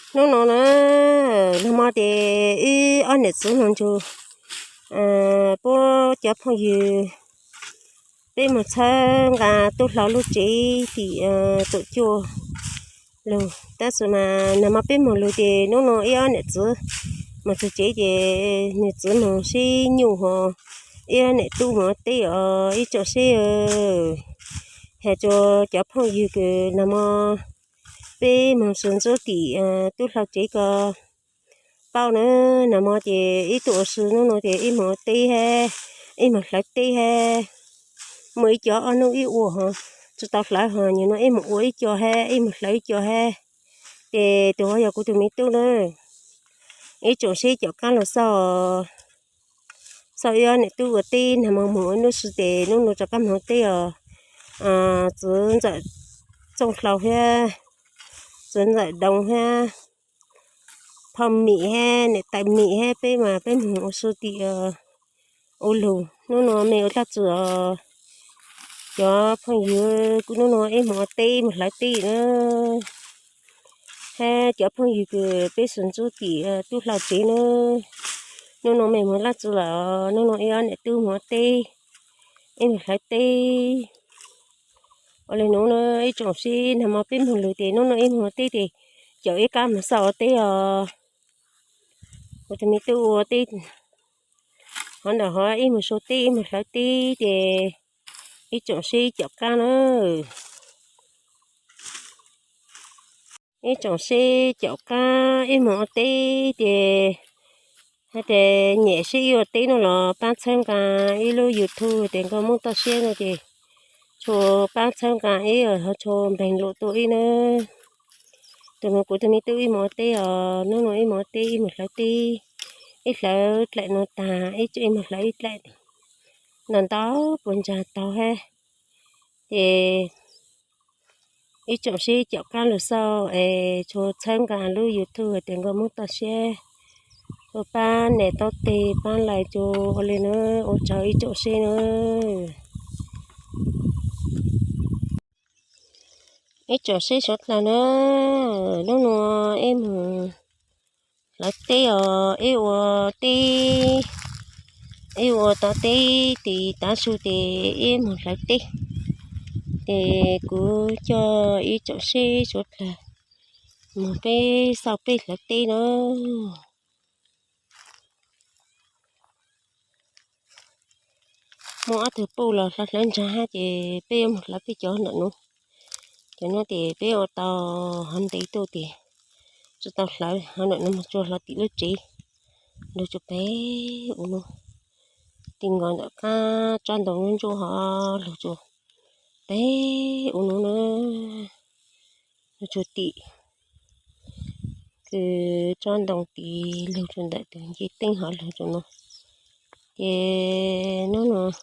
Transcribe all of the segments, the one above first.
Hnub no na, nag hmo ces wb ob niam txiv mus ntsug puab cov phooj ywg, peb mus txhawb nqa tub hlau lub tsev tim Tuam Cuaj lug. Tab sis mas nag hmo peb mus lug ces hnub no wb ob niam txiv mus txug tsev ces nws txiv mus sib nyuj hos wb ob niam tub mus ua teb os ib tsoom seb. Has rua cov phooj ywg kws nag hmo peb mus sib ntxub tim tub hlau tsev ko paub na. Nag hmo ces wb tuaj ua si, hnub no ces wb mus ua teb hab, wb mus hlawv teb hab. Muaj ib co ob hnub wb ua hos tsi tau hlawv hos, nim no wb mus ua ib co hab, wb mus hlawv ib co hab. Ces tus hov yog kuv tus me tub na. Ib tsoom seb caum qaab lug xauj, xauj wb ob niam tub ua teb nag hmo moog ua nub si tes nub no rov qaab moog ua teb os. Txiv ntxawm Txooj Hlau hab, txiv ntxawm Doo hab, phauj Mim hab, niam tais Mim hab, peb mas peb moog ua si tim ua lug. Nub no mej ua dlaab tsi os? Cov phooj ywg, kuv nub no wb moog ua teb, moog hlawv teb na. Hab cov phooj ywg kws peb sib ntxub tim tub hlau tsev na, nub no mej moog dlaab tsi lawm? Nub no wb ob niam tub moog ua teb, wb moog hlawv teb. Ua le nuav na ib tsoom seb, nag hmo peb moog lug tes nub no wb moog ua teb tes caum wb qaab moog xauj ua teb os. Kuv tus me tub ua teb hov ntawm hov, wb moog sau teb, wb moog hlawv teb ces ib tsoom seb caum qaab na. Ib tsoom seb caum qaab wb moog ua teb ces, has tas nyam seb wb ua teb no los paab txhawb nqaa wb lub YouTube tes Nkauj Moob Toj Siab no ces txhua paab txhawb nqaa wb, txhua npeeg lus tuaj wb na. Tus nuav kuv tus me tub wb moog ua teb os, nub no wb moog ua teb, wb moog hlawv teb, wb hlawv dlaim nuav taag wb tseem moog hlawv ib dlaim ntau ntau puas ntsag taug hab. Ces ib tsoom seb caum qaab lug xauj es txhua txhawb nqaa lub YouTube tes Nkauj Moob Toj Siab, txhua paab nias taub teg paab like rua ua le nuav, ua tsaug ib tsoom seb na. Ib tsoom seb suav dlawg na, nub no wb moog hlawv teb os, wb ua teb, wb ua tau teb tes tav su tes wb moog hlawv teb. Ces kuv coj ib tsoom seb suav dlawg moog peb xauj peb hlawv teb na. Muaj ob tug puj los hlawv hlawv ntsag hab ces peb yuav moog hlawv peb cov ntawm nuav. Cov nuav tes peb ua tau hov ntev tuaj tes tsi tau hlawv, hov ntawm nuav moog tsuag hlo tim lub tsev, lug tsuag pem u nuav. Tim nkaus ntawm qab tsob ntoo ntsuab hov lug tsuag pem u nuav na, lug tsuag tim kws tsob ntoo tes lug tsuag ntawm tus ncej teeb hov lug tsuag nuav. Ces nub nuav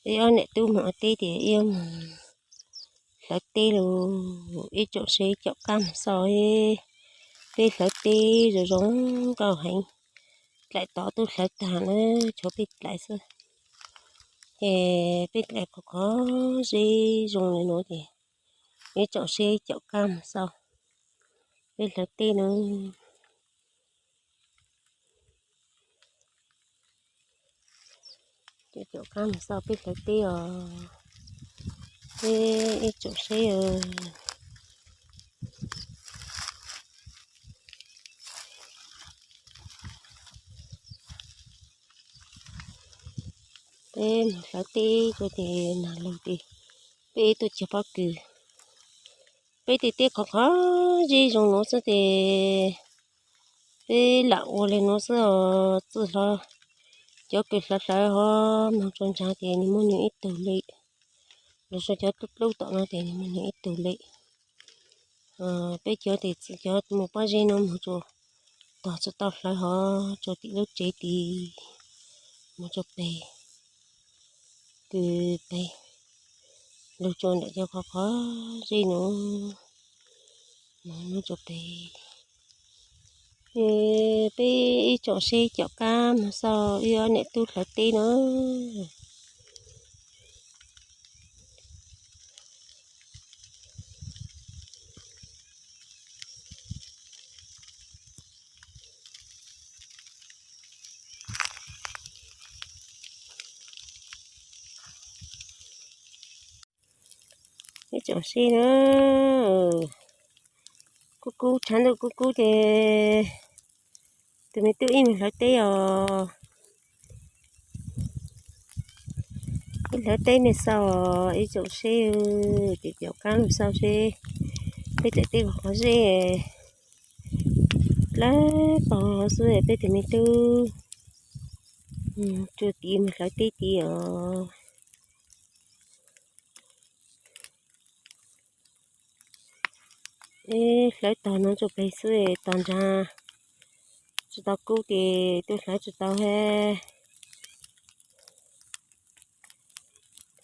wb ob niam tub moog ua teb ces wb moog hlawv teb lug, ib tsoom seb caum qaab moog xauj, peb hlawv teb zoo zoo nkauj heev. Dlaim tod tub hlawv taag na, tshuav peb dlaim xwb. Ces peb dlaim qhov qhov zeb zoo le nuav ces ib tsoom seb caum qaab moog xauj peb hlawv teb na. Caum qaab moog xauj peb hlawv teb os, peb ib tsoom seb. Peb moog hlawv teb rua ces nag lug ces peb tuaj cog pob kws. Peb tej teb qhov qhov zeb zoo nuav xwb ces peb lam ua le nuav xwb os. Txwj hlo cov kws hlawv hlawv hov moog rua ntsag ces nwg muaj nwg ib tug le, lug rua cov dlub dlub tom no ces nwg muaj nwg ib tug le. Peb cov tes txwm cov mus pob zeb nuav moog rua tog tsi tau hlawv hov rua tim lub tsev tid, moog rua peg, kws peg, lug rua ntawm cov qhov qhov zeb nuav, moog rua peg. Peb ib tsoom seb caum qaab moog xauj wb ob niam tub hlawv teb na. tsoom seb na, kub kub tshav ntuj kub kub ces tus me tub ib mus hlawv teb os. Ib hlawv teb nej xauj os ib tsoom seb, ces caum qab los xauj seb peb daim teb qhov zeb lawv pog xwb peb tus me tub tsuas tiv mus hlawv teb tiv os. Ib hlawv tog no tsuas peg xwb, tog ntsa tsis tau kub ces twb hlawv tsis tau he.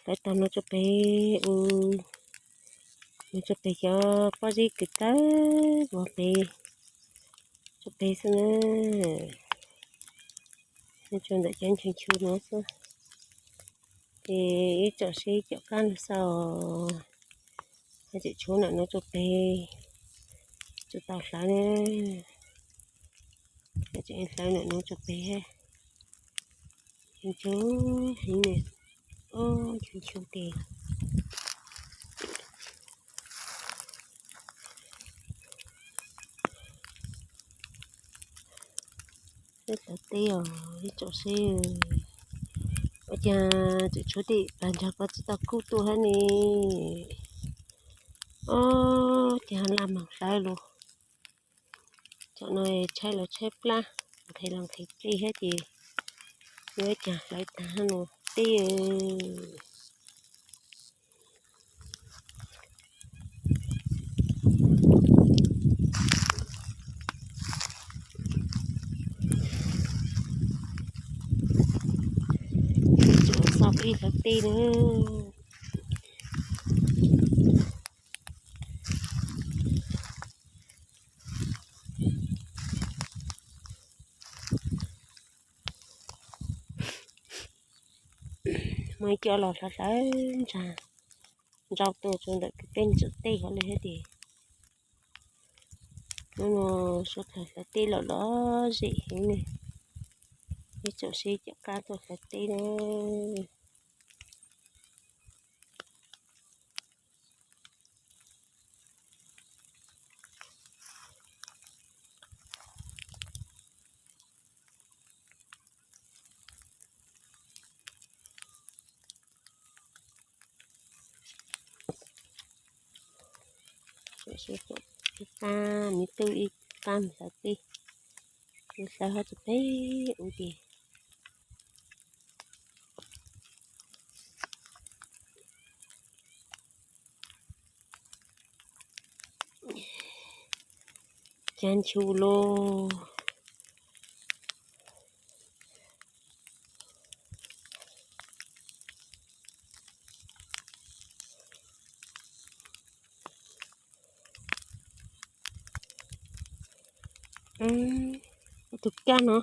Hlawv tog no tsuas peg u, no tsuas peg xyov pob zeb kws tawb vov peg, tsuas peg xwb na. Tsuas ntawm cov nchu nchu no xwb. Ces ib tsoom seb caum qab los xauj, tseem tshuav nam nuv tsuas peg, tsis tau hlawv na. Tseem hlawv nam nuv tsuas peg, nchu heev ne, nchu nchu tes. Peb hlawv teb os ib tsoom seb, ua cas tseem tshuav tej plag ntsa ko tsis tau kub tuaj thiab ne. Ob, cas laj moog hlawv lug. Tsoom no tshaib los tshaib plab, nqhis los nqhis plej thiab ces yuav cas hlawv tag los teb. Tsuas xauj peb hlawv teb na. Muaj ib co los hlawv hlawv ntsa ntsau tuaj rau ntawm kwv tij ntsuam teb hov li thiab ces. Hnub no suav dlawg hlawv teb los lom zem heev ne. Ib tsoom seb caum qab tuaj hlawv teb na. Ib qab, me tub ib qab mus hlawv teb, hlawv ho tsis peb ua ces. Cav nchu lauj. Tus kab no.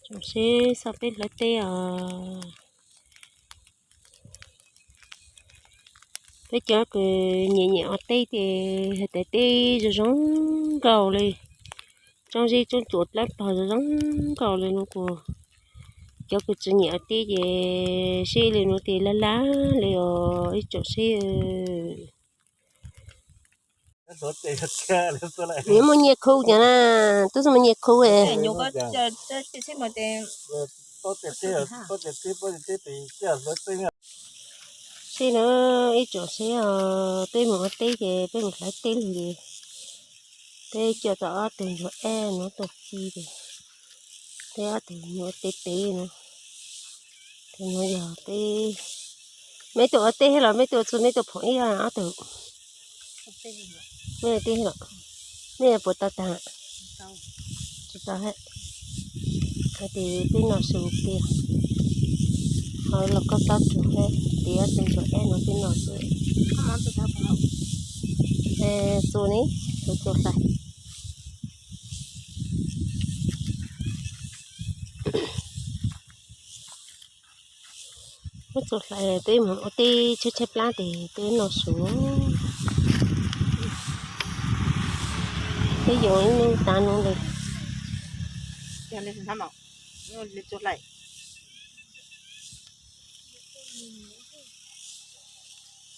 Tsoom seb xauj peb hlawv teb os. Peb cov kws nyiam nyiam ua teb ces hais tias teb zoo zoo nkauj li, tsob zeb tsob tsuas dlawb pog zoo zoo nkauj li no kuj. Cov kws tsis nyiam ua teb ces seb li no ces laj laj li os ib tsoom seb. Nws muaj nyiaj khu cas na, twb muaj nyiaj khu. Seb na, ib tsoom seb os, peb mus ua teb ces peb mus hlawv teb lug ces peb coj tau ob tug ntsuag eb no tuaj ci ces peb ob tug mus ua teb pem no. Tus no yog peb, meb tuaj ua teb los meb tuaj txug meb tuaj phoom ib ob tug. Meb ua teb los meb puas tau tag? Tsis tau hab. Hais tias peb noj su tiag, ho los koj tab tug hab, tias ob tug ntsuag eb no peb noj xwb. Txua ne, txua txua hlais. Muab Hlais peb mus ua teb tshaib tshaib plab tes peb noj su. Peb yuav ib hnub tav no li.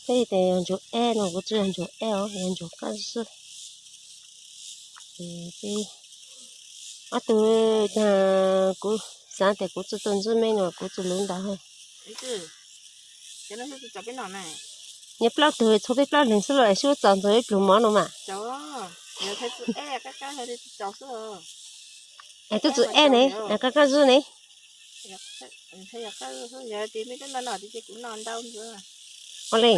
Peb tes yog ntsuag eb no, kuv tsis yog ntsuag eb os, yog ntsuag qab zib. Ob tug, kuv xav tias kuv tsis tau ntsib me no kuv tsis lub ntawd. Nyob plaub tug txhua peb plaub leeg xwb los es sib txaus ntxuag ib pluag mov no mas. Es twb tsis eb ne, qab qab zib ne. Ua li,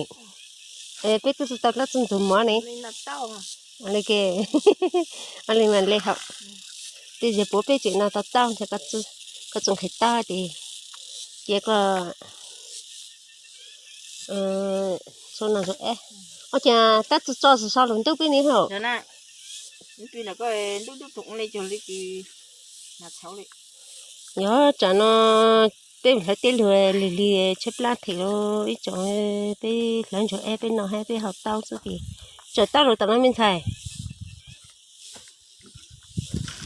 peb twb tsis tau plaub txog ntxuag mov ne. Ua li ke, ua li mas li haum. Twb yog puab peb tseem no tau tauj ntshe koj tsis nqhis tauj tes cia koj txhob noj ntsuag eb. Ua cas tab tsis tso tsis so lus ntuj peb ne hauj. Yog tsam no peb mus hlawv tej lug lig lig tshaib plab them los ib tsoom peb hlawv ntsuag eb peb noj hab peb haus tauj xwb ces tsaws tauj lug tom no me ntxhais.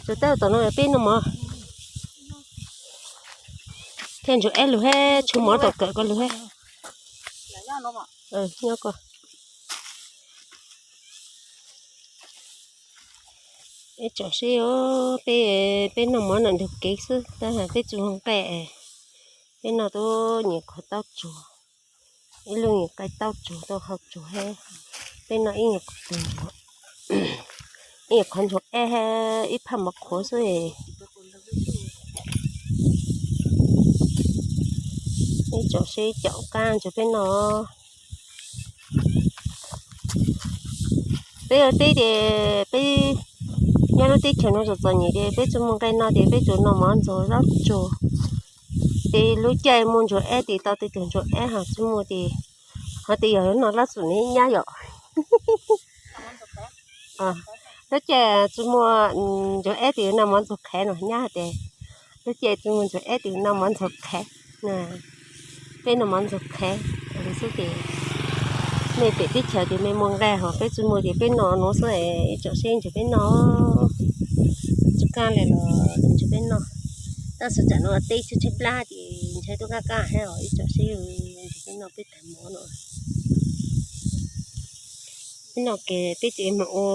Tsaws tauj lug tom no peb noj mov. Thiaj ntsuag eb lug hab tshuav mov tom kawm ko lug hab. Nyob ko. Ib tsoom seb, peb, peb noj mov ntawm ntug kev xwb tab sis peb tsis muaj nqaij. Peb noj tuaj nyuam qhuav tauj tsuag, ib lub nyuam qai tauj tsuag tau hau tsuag hab. Peb noj ib nyuam qhuav ntsuag, ib nyuam qhuav ntsuag eb hab ib phaj mov qhuav xwb. Ib tsoom seb caum qab ntsuag peb noj. Peb ua teb ces peb nyob lub teb chaws no txom txom nyem ces peb tsis muaj nqaij noj ces peb tsuas noj mov ntxuag zaub tsuag. Ces lub caij muaj ntsuag eb ces tau tej tug ntsuag eb, ho tsis muaj ces, ho tej yog noj zaub tsuag ne nyab yom. Lub caij tsis muaj ntsuag eb ces noj mov ntxuag qhev no nyab hais tias, lub caij tsis muaj ntsuag eb ces noj mov ntxuag qhev. Peb noj mov ntxuag qhev xwb ces mej pem teb chaws ces mej muaj nqaij, ho peb tsis muaj ces peb noj nuav xwb. Ib tsoom seb ntsuag peb noj, tsis kaj li los ntsuag peb noj. Tab sis tsam no teb tshaib tshaib plab ces ntshai tuaj kaj kaj hab os. Ib tsoom seb ntsuag peb noj peb tag mov no. Peb noj ces peb tseem mus ua